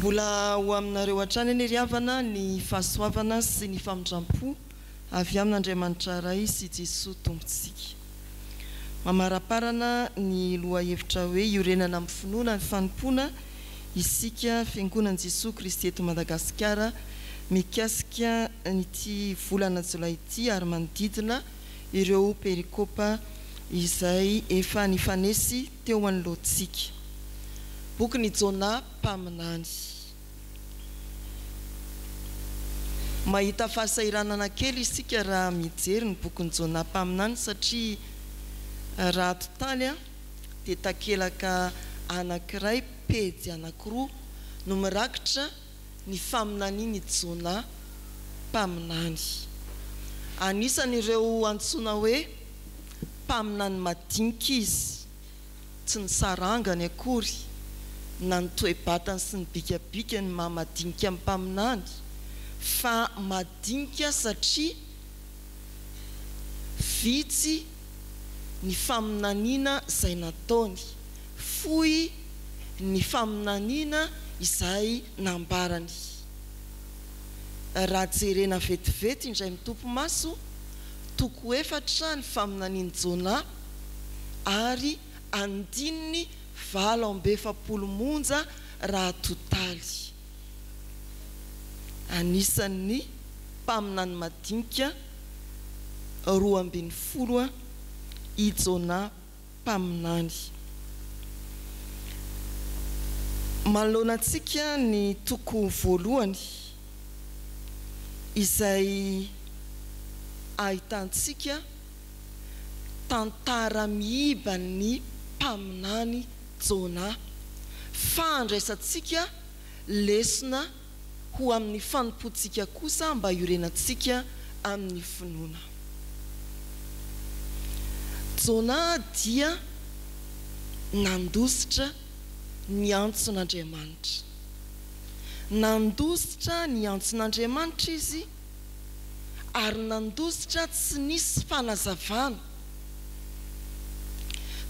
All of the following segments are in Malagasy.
Mbola ho aminareo hatrany anie ry havana ny fahasoavana sy ny famindram-po avy amin'Andriamanitra Ray sy Jesoa Tompontsika. Mamaraparana ny lohahevitra hoe iorenana amin'ny finoana ny fanompoana isika Fiangonan'i Jesoa Kristy eto Madagasikara mikasika ity volana jolay ity ary manodidina ireo perikopa izay efa nifanesy teo anoloantsika. Bokin'i Jona mpaminany. Mahita fahasahiranana kely isika raha mijery ny bokin'i Jona mpaminany satria raha atotaly dia takelaka anankiray, pejy anankiroa no mirakitra ny faminanian'i Jona mpaminany. Anisan'ireo antsoina hoe mpaminany madinika izy. Tsy ny sarangany akory, na ny toe-batany sy ny bikabikany maha madinika ny mpaminany, fa madinika satria vitsy ny faminaniana izay nataony, fohy ny faminaniana izay nambarany. Raha jerena vetivety indray mitopy maso, toko efatra ny faminanian'i Jonah ary andininy 48 monja raha totaly. Anisan'ny mpaminany madinika 12 i Jonah mpaminany. Manoloana antsika ny toko voalohany izay ahitantsika tantara miiba ny mpaminany Jona, fa andraisantsika lesona ho amin'ny fanompoantsika kosa mba hiorenantsika amin'ny finoana. Jona dia nandositra ny antson'Andriamanitra. Nandositra ny antson'Andriamanitra izy ary nandositra tsy nisy fanazavana.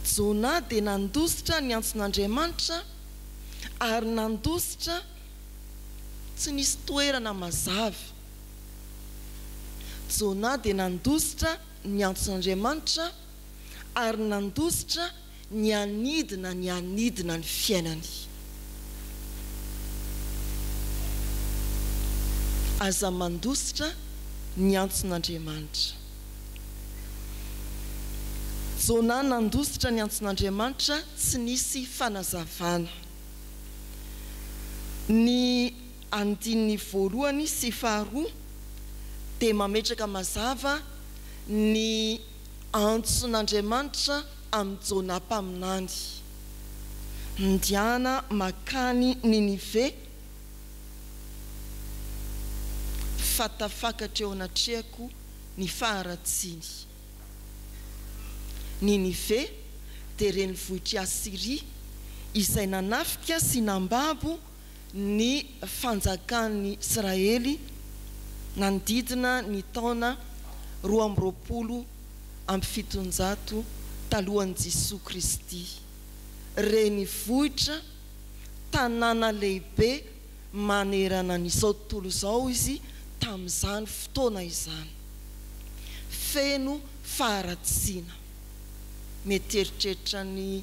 Jona dia nandositra ny antson'Andriamanitra ary nandositra tsy nisy toerana mazava. Jona dia nandositra ny antson'Andriamanitra ary nandositra ny hanidina ny hanidina ny fiainany. Aza mandositra ny antson'Andriamanitra. Jona nandositra ny antson'Andriamanitra tsy nisy fanazavana. Ny andininy voalohany sy faharoa dia mametraka mazava ny antson'Andriamanitra amin'i Jona mpaminany. Ndiana makany Ninive fa tafakatra eo anatrehako ny faharatsiany. Ninive dia renivohitr'i Asyria izay nanafika sy nambabo ny fanjakan'i Israely nanodidina ny taona 722 talohan'i Jesoa Kristy. Renivohitra, tanàna lehibe manerana an'izao tontolo izao izy tamin'izany fotoana izany. Feno faharatsiana. Mety hieritreritra ny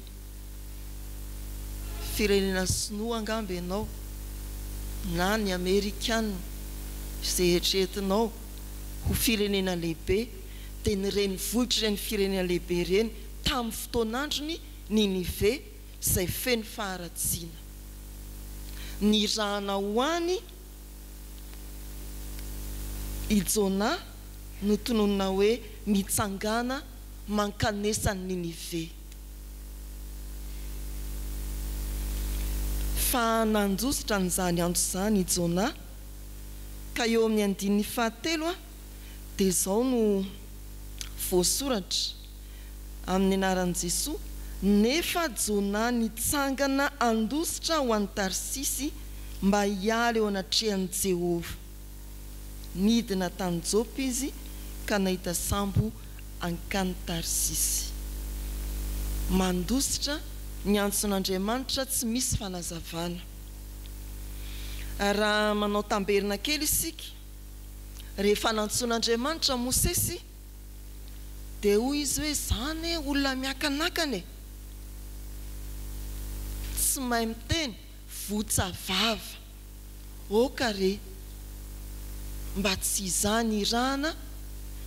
firenena sinoa angamba ianao, na ny amerikana, izay eritreretinao ho firenena lehibe, dia ny renivohitr'ireny firenena lehibe ireny tamin'ny fotoan'androny, Ninive, izay feno faharatsiana. Nirahana ho any i Jonah notononina hoe mitsangàna mankanesa any Ninive. Fa nandositra an'izany andro izany i Jonah, ka eo amin'ny andininy fahatelo dia izao no voasoratra, Amin'ny anaran'i Jesoa, nefa Jonah nitsangana handositra ho any Tarsisy mba hiala eo anatrehan'i Jehovah. Nidina tany Jopa izy ka nahita sambo hankany Tarsisy. Mandositra ny antson'Andriamanitra tsy misy fanazavana. Raha manao tamberina kely isika, rehefa nantsoin'Andriamanitra Mosesy, dia hoy izy hoe, Izaho anie olona miakanakana e! Tsy mahay miteny, votsa vava. Aoka re mba tsy izaho nirahana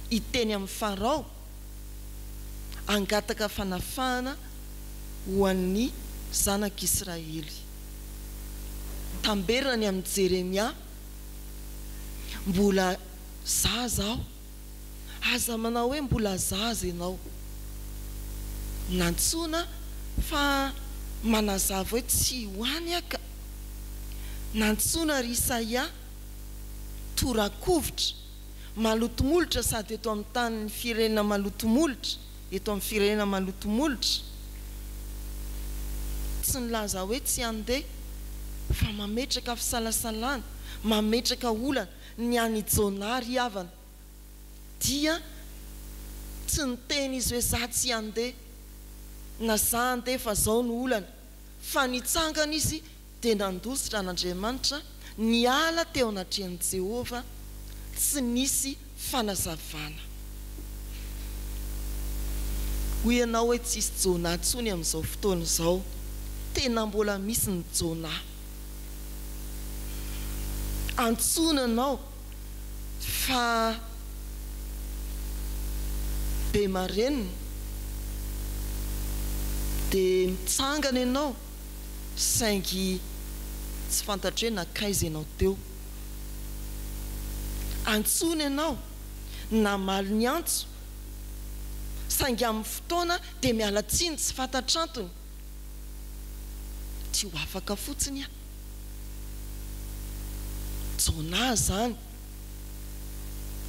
hiteny amin'i Farao hangataka fanafahana ho an'ny zanak'Israely. Tamberina ny amin'i Jeremia, Mbola zaza aho. Aza manao hoe mbola zaza ianao. Nantsoina fa manazava hoe tsy ho any aho ka. Nantsoina ry Isaia, tora-kovitra, maloto molotra sady eto amin'ny tanin'ny firenena maloto molotra, eto amin'ny firenena maloto molotra. Tsy nilaza hoe tsy handeha fa mametraka fisalasalana, mametraka olana. Ny an'i Jonah ry havana dia tsy niteny izy hoe za tsy handeha na za handeha fa zao no olana fa nitsangana izy dia nandositra an'Andriamanitra niala teo anatrehan'i Jehovah tsy nisy fanazavana. Hoy ianao hoe tsisy Jonah intsony amin'izao fotoana izao. Tena mbola misy ny Jonah. Antsoina anao fa be marenina dia mitsangana ianao saingy tsy fantatro hoe nankaiza ianao teo. Antsoina ianao namaly ny antso saingy amin'ny fotoana dia miala tsiny tsy fantatr'antony. Tsy ho afaka fotsiny aho. Jonah izany.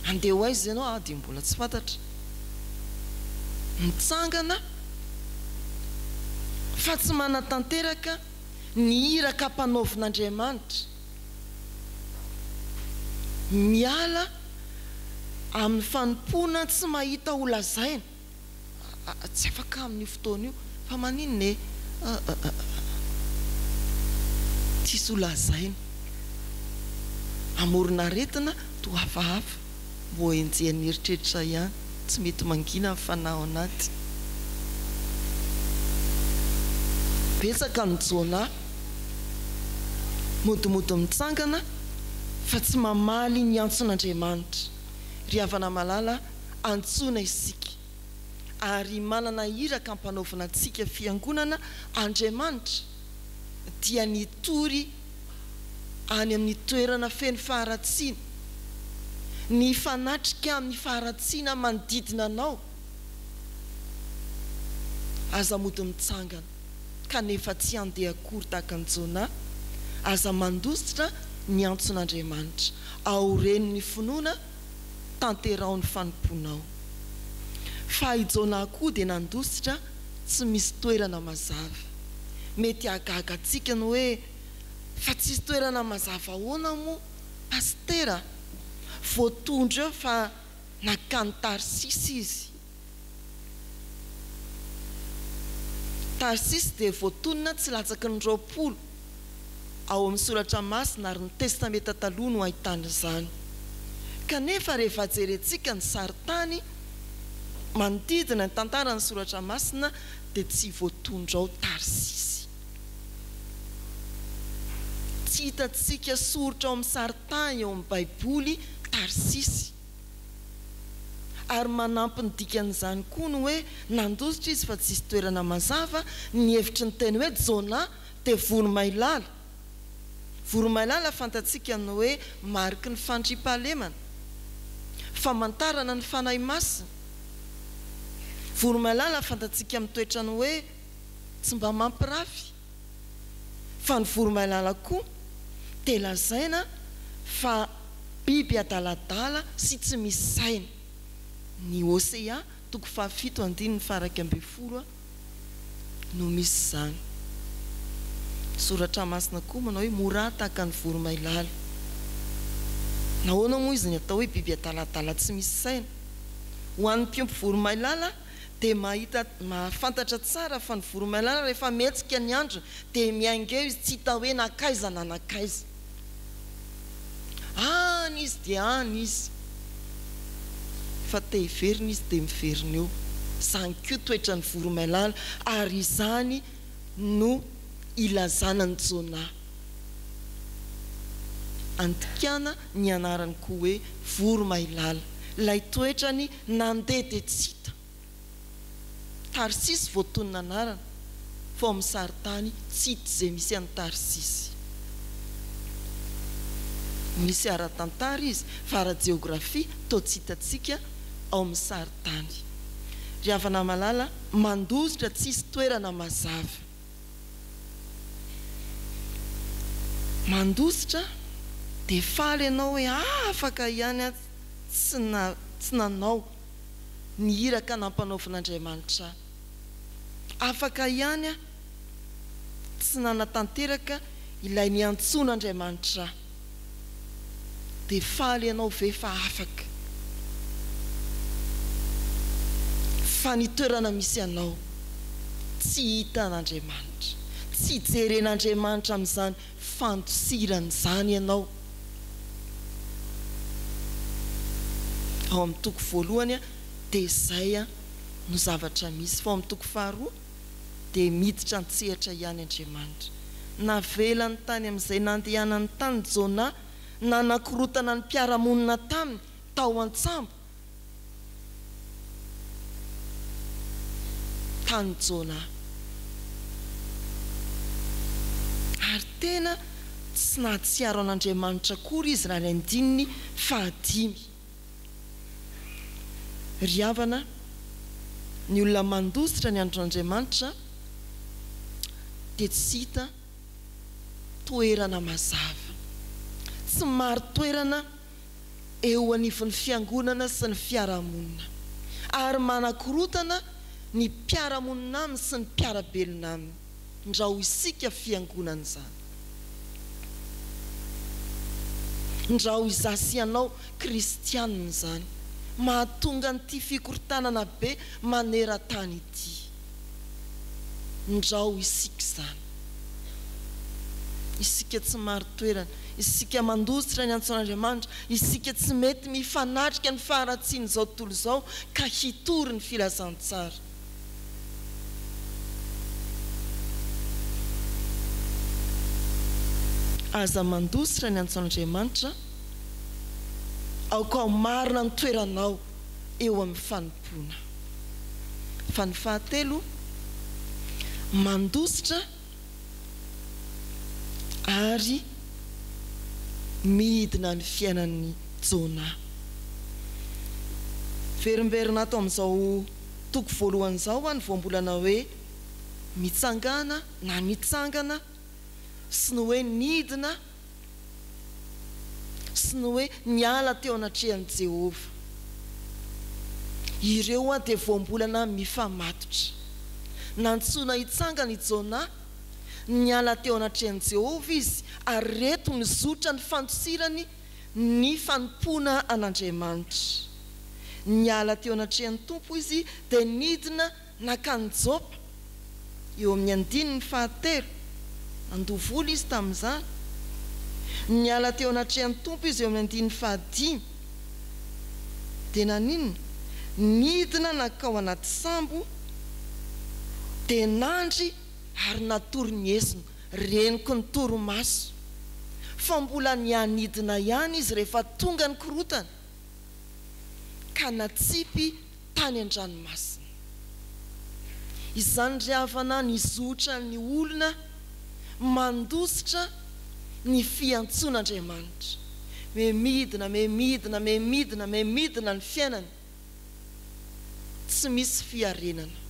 Handeha ho aiza ianao? Ah, dia mbola tsy fantatra. Mitsangana fa tsy manatanteraka ny iraka ampanaovin'Andriamanitra. Miala amin'ny fanompoana tsy mahita ho lazaina. Tsy afaka amin'io fotoana io fa maninona e? Tsisy ho lazaina. Hamorona aretina toa hafahafa. Mbo enjehan'ny eritreritra ihany. Tsy mety mangina ny fanahy ao anaty. Betsaka ny Jonah modimody mitsangana fa tsy mamaly ny antson'Andriamanitra. Ry havana malala, antsoina isika ary manana iraka ampanaovina antsika fiangonana Andriamanitra dia ny hitory any amin'ny toerana feno faharatsiana, ny hifanatrika amin'ny faharatsiana manodidina anao. Aza mody mitsangana kanefa tsy handeha akory tahaka an'i Jonah, aza mandositra ny antson'Andriamanitra. Aoreno ny finoana. Tanteraho ny fanompoanao. Fa i Jonah koa dia nandositra tsy misy toerana mazava. Mety hahagaga antsika ny hoe, Fa tsisy toerana mazava ahoana moa Pasitera? Voatondro eo fa nankany Tarsisy izy. Tarsisy dia voatonona tsy latsaky ny 20 ao amin'ny Soratra Masina ary ny Testamenta Taloha no ahitana izany. Kanefa rehefa jerentsika ny sarintany manodidina ny tantaran'ny Soratra Masina dia tsy voatondro ao Tarsisy. Tsy hitantsika soritra ao amin'ny sarintany ao amin'ny Baiboly Tarsisy. Ary manampy ny dikan'izany koa ny hoe nandositra izy fa tsisy toerana mazava, ny hevitry ny teny hoe Jonah dia voromailala. Voromailala fantatsika ny hoe mariky ny fandriampahalemana, famantarana ny Fanahy Masina. Voromailala fantatsika amin'ny toetrany hoe tsy mba mampirafy. Fa ny voromailala koa dia lazaina fa biby adaladala sy tsy misy saina. Ny Hosea toko fahafito andininy faha-11 no misy izany. Ny Soratra Masina koa manao hoe morà tahaka ny voromailala. Nahoana moa izy ny atao hoe biby adaladala tsy misy saina? Ho an'ny mpiompy voromailala dia mahita mahafantatra tsara fa ny voromailala rehefa mihetsika ny androny dia miainga eo izy tsy hita hoe nankaiza na nankaiza. Any izy dia any izy. Fa te hiverina izy dia miverina eo. Izany koa toetran'ny voromailala ary izany no ilazana an'i Jonah. Andikana ny anarany koa hoe voromailala. Ilay toetrany nandeha dia tsy hita. Tarsisy voatonona anarana fa ao amin'ny sarintany tsy hita izay misy an'i Tarsisy. Misy ara-tantara izy fa ara-jeografia toa tsy hitantsika ao amin'ny sarintany. Ry havana malala, mandositra tsisy toerana mazava. Mandositra dia faly ianao hoe afaka ihany aho tsy tsy nanao ny iraka nampanaovin'Andriamanitra ahy. Afaka ihany aho tsy nanatanteraka ilay niantsoan'Andriamanitra ahy. Dia faly ianao ve fa afaka? Fa ny toerana misy anao tsy hitan'Andriamanitra, tsy jeren'Andriamanitra amin'izany fandosirana izany ianao. Ao amin'ny toko voalohany dia izay no zavatra misy, fa ao amin'ny toko faharoa dia miditra an-tsehatra ihany Andriamanitra. Navelany tany amin'izay nandehanany tany Jonah, nanakorotana ny mpiara-monina taminy tao an-tsambo tany Jonah. Ary tena tsy nahatsiaro an'Andriamanitra akory izy raha ny andininy fahadimy. Ry havana, ny olona mandositra ny andron'Andriamanitra dia tsy hita toerana mazava. Tsy marin-toerana eo anivon'ny fiangonana sy ny fiarahamonina, ary manakorontana ny mpiara-monina aminy sy ny mpiara-belona aminy. Ndrao isika fiangonana izany. Ndrao izaho sy ianao kristianina izany. Mahatonga an'ity fikorontanana be maneran-tany ity. Ndrao isika izany. Isika tsy marin-toerana. Isika mandositra ny antson'Andriamanitra. Isika tsy mety mifanatrika ny faharatsian'izao tontolo izao ka hitory ny filazantsara. Aza mandositra ny antson'Andriamanitra, aoka ho marina ny toeranao eo amin'ny fanompoana. Fa ny fahatelo, mandositra ary midina ny fiainan'i Jonah. Miverimberina ato amin'izao toko voalohany izao ny voambolana hoe mitsangana na nitsangana sy ny hoe nidina sy ny hoe niala teo anatrehan'i Jehovah. Ireo dia voambolana mifamatotra. Nantsoina hitsangana i Jonah, niala teo anatrehan'i Jehovah izy, ary reto ny zotra nifandosirany ny fanompoana an'Andriamanitra. Niala teo anatrehan'ny Tompo izy dia nidina nankany Jopa, eo amin'ny andininy fahatelo. Nandoa vola izy tamin'izany. Niala teo anatrehan'ny Tompo izy eo amin'ny andininy fahadimy. Dia naninona? Nidina nankao anaty sambo, dia nandry ary natory ny esona. Reniko ny torimaso. Fa mbola nihanidina ihany izy rehefa tonga ny korotana, ka natsipy tany an-dranomasina. Izany ry havana nizotra ny olona mandositra ny fiantsoan'Andriamanitra. Miha-midina, miha-midina, miha-midina, miha-midina ny fiainany. Tsy misy fiarenana.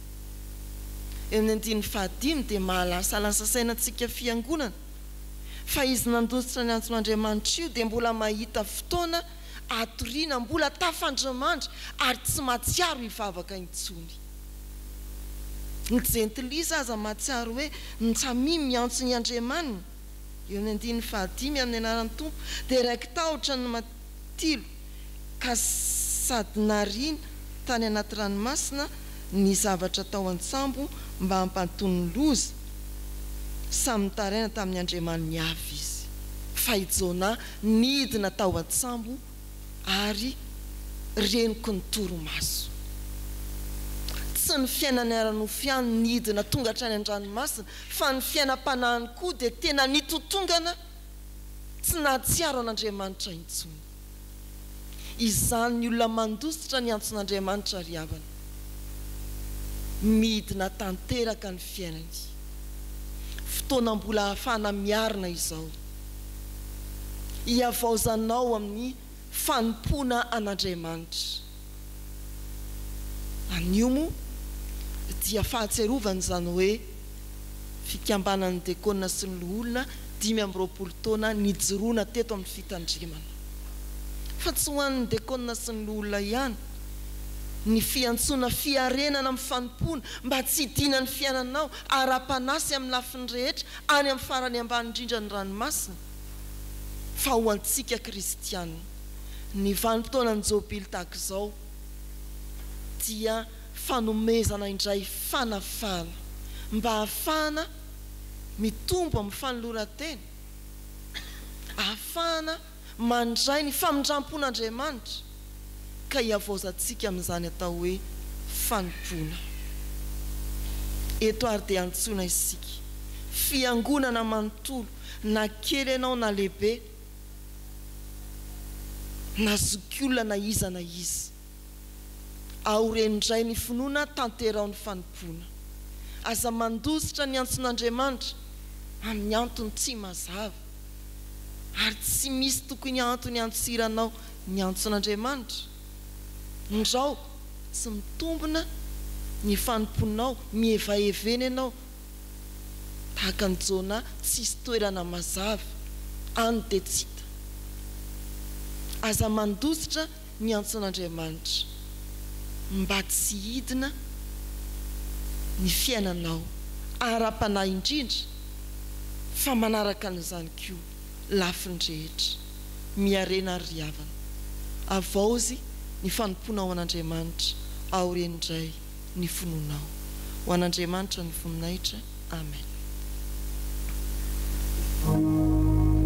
Eo amin'ny andininy fahadimy dia mahalasalasa saina antsika fiangonana fa izy nandositra ny antson'Andriamanitra io dia mbola mahita fotoana atoriana mbola tafandrimandry ary tsy mahatsiaro hivavaka intsony. Ny jentilisa aza mahatsiaro hoe samia miantso ny Andriamaniny. Eo amin'ny andininy fahadimy amin'ny anaran'ny Tompo dia raiki-tahotra ny matilo ka sady nariana tany anaty ranomasina ny zavatra tao an-tsambo mba hampantony ny loza. Samy nitaraina tamin'ny Andriamaniny avy izy. Fa i Jonah nidina tao an-tsambo ary renoky ny torimaso. Tsy ny fiainany ara-nofo ihany nidina tonga hatrany an-dranomasina fa ny fiainam-panahiny koa dia tena nitotongana tsy nahatsiaro an'Andriamanitra intsony. Izany ny olona mandositra ny antson'Andriamanitra ry havana. Midina tanteraka ny fiainany. Fotoana mbola ahafahana miarina izao. Hihavaozanao amin'ny fanompoana an'Andriamanitra. Anio moa dia fahatsiarovana izany hoe fikambanan'ny Dekona sy ny Loholona 25 taona nijoroana teto amin'ny fitandremana. Fa tsy ho an'ny Dekona sy ny Loholona ihany ny fiantsoana fiarenana amin'ny fanompoana mba tsy hidinan'ny fiainanao ara-panahy sy amin'ny lafiny rehetra any amin'ny farany ambany indrindra ny ranomasina fa ho antsika kristiana. Ny vanim-potoanan'ny Jobily tahaka izao dia fanomezana indray fanafahana mba hahafahana mitombo amin'ny fanoloran-tena, hahafahana mandray ny famindram-pon'Andriamanitra ka hihavaozantsika amin'izany atao hoe fanompoana. Eto ary dia antsoina isika, Fiangonana manontolo, na kely ianao na lehibe, na zokiolona na iza na iza. Aoreno indray ny finoana, tanteraho ny fanompoana. Aza mandositra ny antson'Andriamanitra amin'ny antony tsy mazava. Ary tsy misy tokony antony handosiranao ny antson'Andriamanitra. Ndrao tsy mitombina ny fanompoanao, mihevahevena ianao Tahaka an'i Jona tsisy toerana mazava, any dia tsy hita. Aza mandositra ny antson'Andriamanitra mba tsy hidina ny fiainanao ara-panahy indrindra fa manaraka an'izany koa lafiny rehetra. Miharena ary ry havana. Havaozy ny fanompoanao an'Andriamanitra aorian'ny indray. ny finoanao. Ho an'Andriamanitra ny voninahitra. Amen.